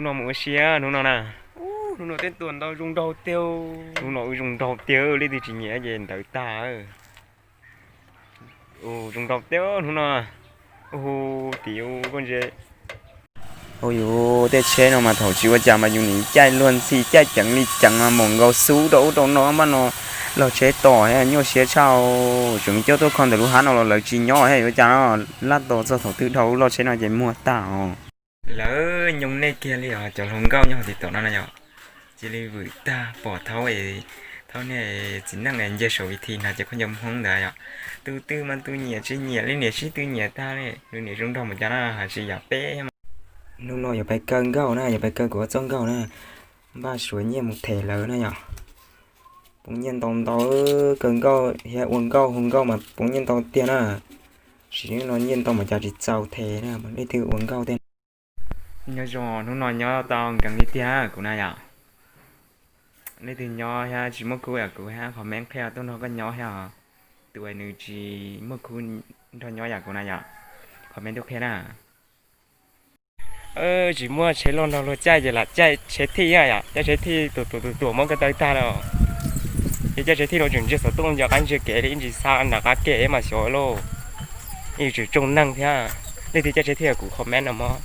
Hnub no mus ua si, hnub no na. Hnub no tej tuaj ntau zoo nraug tiag. Hnub no wb zoo nraug tiag, leej twg tsis nyiam ces ntawd tag. Zoo nraug tiag hnub no. Hu tim u koj ntse. Hu yus tej tsheb no mas thaum tsis ua cas mas yus nim caij luag ntxhi caij ceev li ceev mas mus nkaus xub rau ub rau no npaj no. Log tsheb tom nyuaj siab tshaj. Tseem coj tuaj kho ntawm lub hab no los lawv tsis nyob thiab yuav ua cas no. Laj tos txog thaum twg dhau lub log tsheb no ces muag tag os. Lawv nyoo nej kiag li os cov hluas nkauj nyob hauv TikTok no na yom. Cia li vwm tag pom thaub, thaub niag txiv neej nce saum vis thi no ces koj nco hmoob ntawd yom. Tus twg mas tus nyiam tsis nyiam li, niam sib tw nyiam tag li, nws niam zoo nraug mus cas na, hais tsis yam peb. Hnub no yuav pais kaw nkauj na, yuav pais kaw kuv ua txoj nkauj na. Npaj suav nyiaj mus them lawv na yom. Poob nyiaj ntau ntau, kaw nkauj thiab ua nkauj hu nkauj mas poob nyiaj ntau tiag na. Sim no nyiaj ntau mas cas tsis txaus them na, leej twg ua nkauj thiab. Nyob zoo, hnub no nyob tau nkees li tiag kuv na yom. Leej twg nyob thiab tsis muaj khub yam kuv thiab comment qhia tuaj nrog koj nyob thiab. Tus uas nws tsis muaj khub nrog nyob yam kuv na yom, comment tuaj qhia na. Tsis muaj tsheb loj nrog luag caij ces lam caij tsheb thij yom, caij tsheb thij tuam tuam tuam tuam muab ko taw tag lawm. Ces caij tsheb thij no tseem ntsia xov tooj nco qab ntsia kev li, ib ntsis xa nram qab kev mas xyov lauj. Ib tseem tsoo neeg thiab. Leej twg caij tsheb thij kuv comment no mog.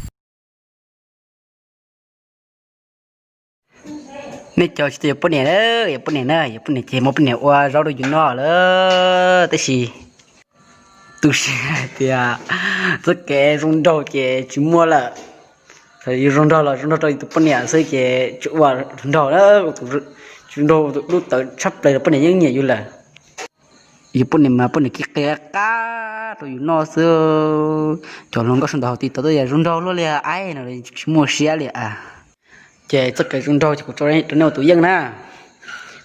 Nej cov tsis tau yuav poj niam, yuav poj niam na, yuav poj niam ces muab poj niam ua zaub rau yus noj lawm tab sis tu siab hais tias txoj kev zoo nraug ces tsis muaj lawm. Thaum yus zoo nraug los zoo nraug rau yus tus poj niam xwb ces tsis ua zoo nraug na, tsis zoo nraug ua tus dub tawv tshaj plaws los poj niam yeej nyiam yus lawm. Yus poj niam mas poj niam kev qia qab rau yus noj xwb. Cov hluas nkauj sawv ntawd hauv TikTok tuaj yam zoo nraug luaj li aib no tsis muaj siab li a. Ces txoj kev zoo nraug ces kuv tso rau nej ua tus yeej na.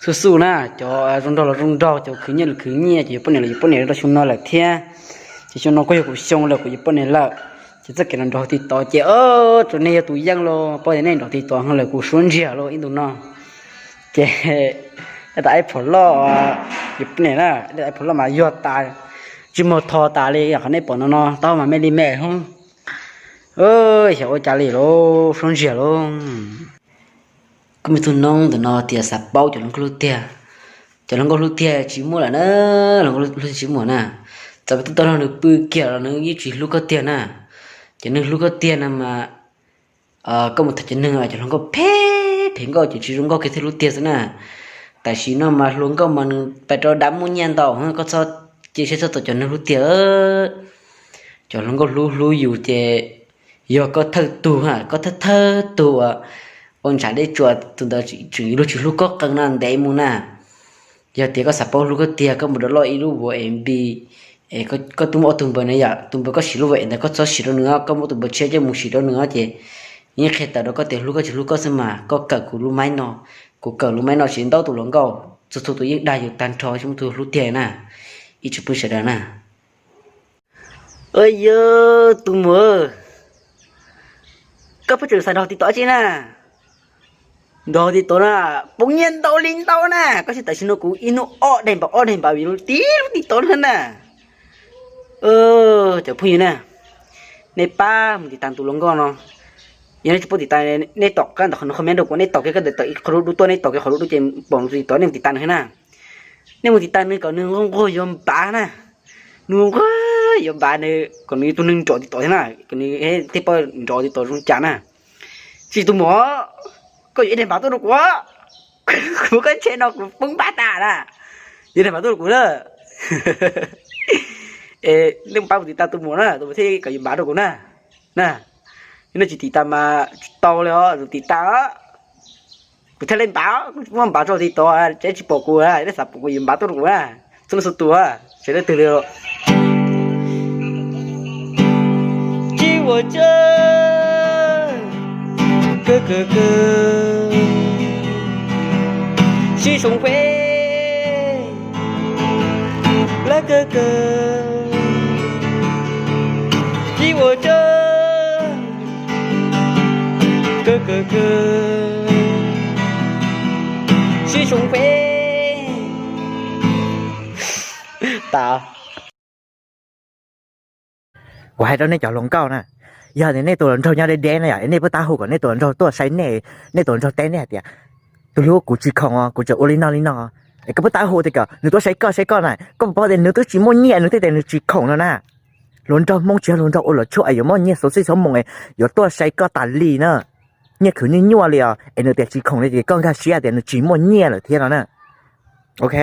Xub xub na, cov zoo nraug los zoo nraug, cov khwv nyiaj los khwv nyiaj, ces yus poj niam los yus poj niam rau xyoo no lawm thiab. Ces xyoo no kuj yog kuv xyoo lawm kuv yuav poj niam lawm. Ces txoj kev nrov nrov TikTok ces tsuas nej yog tus yeej los paub tias nej nrov TikTok lawm kuv suab ntsiag los ib ntus no. Ces ais phom loj, yus poj niam na, ais phom loj mas yuag tas, tsis muag tho tas li yom, qhov nej pom no no tau mas me li me hoob. Xyov ua cas li lauj, suab ntsiag lauj. Kuj muaj tug noob ntawm no tias xav paub cov hluas nkauj hlub tiag. Cov hluas nkauj hlub tiag tsis muaj lawm na, hluas nkauj hlub tiag tsis muaj na. Txawm peb tuaj tau nrog nws pw kiag los nws yeej tsis hlub koj tiag na. Cov neeg hlub koj tiag no mas koj mus tham cov neeg cov hluas nkauj phem phem nkauj ces tsis zoo nkauj kiag thiaj hlub tiag xwb na. Tam sim no mas hluas nkauj mas nws pais rau dav muaj nyiaj ntau, koj txhob cia siab txhob tau cov neeg hlub tiag. Cov hluas nkauj hlub hlub yus ces yog koj thawj tug, koj thawj thawj tug uas ua ntshav dej tsuas, tus ntawd tseem yuav luag tsis hlub koj qee na ntev mus na. Yog tias koj xav paub hlub koj tiag koj mus download ib lub vauv M V, es koj twb muaj ob tug npawb na yom, tus npawb koj siv lub vauv ntawd koj txhob siv rau nws, koj muab tus npawb tshiab coj mus siv rau nws ces yeej qhia tawm rau koj tias hlub koj tsis hlub koj xwb mas koj kawm kuv lub maib no, kuv kawm lub maib no tsis ntau tus hluas nkauj txhua txhua tus yeej dag yus tag nrho tsis muaj tus hlub tiag na, ib tsoom phooj ywg sawv daws na. Yog tus muam, koj pheej tseem xav nrog TikTok ib tsi na? Nrog TikTok na, poob nyiaj ntau li ntau na, koj saib tam sim no kuv ib hnub ob daig npaum ob daig npaum vim lub tib lub TikTok na na. Cov phooj ywg na, nej pab mus tiv tas tus hluas nkauj no. Yog nej tsis paub tiv tas, nej tom qab ntawm qhov no comment rau kuv, nej tom kiag koj ntawm tawm ib qho lub dub tuaj, nej tom kiag qhov lub dub ces pom tus TikTok, nej mus tiv tas nws thiab na. Nej mus tiv tas nws kom nws nquag nquag yuav npav na. Nws nquag yuav npav nws kom nws yog tus neeg nrov TikTok thiab na, kom nws thiaj paub nrov TikTok zoo cas na. Tsis tus muam, koj yuav ib daig npav tuaj rau kuv, kuv koj tsheb no kuv poob npav tas na. Yuav ib daig npav tuaj rau kuv na. Nej pab mus tiv tas tus muam na, tus muam thiaj kom yuav npav rau kuv na. Na, nej tsis tiv tas mas tsis tau li os, tiv tas os. Kuv thiaj li npav, kuv muab npav tso TikTok, tsev tsis pom kuv, nej xav pom kuv yuav npav tuaj rau kuv na. Txhua leej txhua tus, tsis leej twg li. Tsis ua cas, kawg kawg kawg, sib soom peb lawv kawg kawg, tsis ua cas, kawg kawg kawg, sib soom peb. Tas. Kuv hais rau nej cov hluas nkauj na, yog tias nej tus hluas nraug nyob deb deb na yom, es nej puas tab hu kom nej tus hluas nraug tuaj saib nej, nej tus hluas nraug teb nej hais tias, tus hlub, kuv tsis khoom os, kuv tseem ua li no li no. Es koj puas tab hu tias kom nws tuaj saib koj saib koj na, koj puas paub tias nws twb tsis muaj nyiaj nws thiaj tias nws tsis khoom no na. Hluas nraug Hmoob tsis yog hluas nraug ua luam tshuaj es yuav muaj nyiaj xuv xij xuv moos es yuav tuaj saib koj tas li na. Nyiaj khwv nyuaj nyuaj li os, es nws tias tsis khoom li ces koj nkag siab tias nws tsis muaj nyiaj lawm thiab no na. Ok.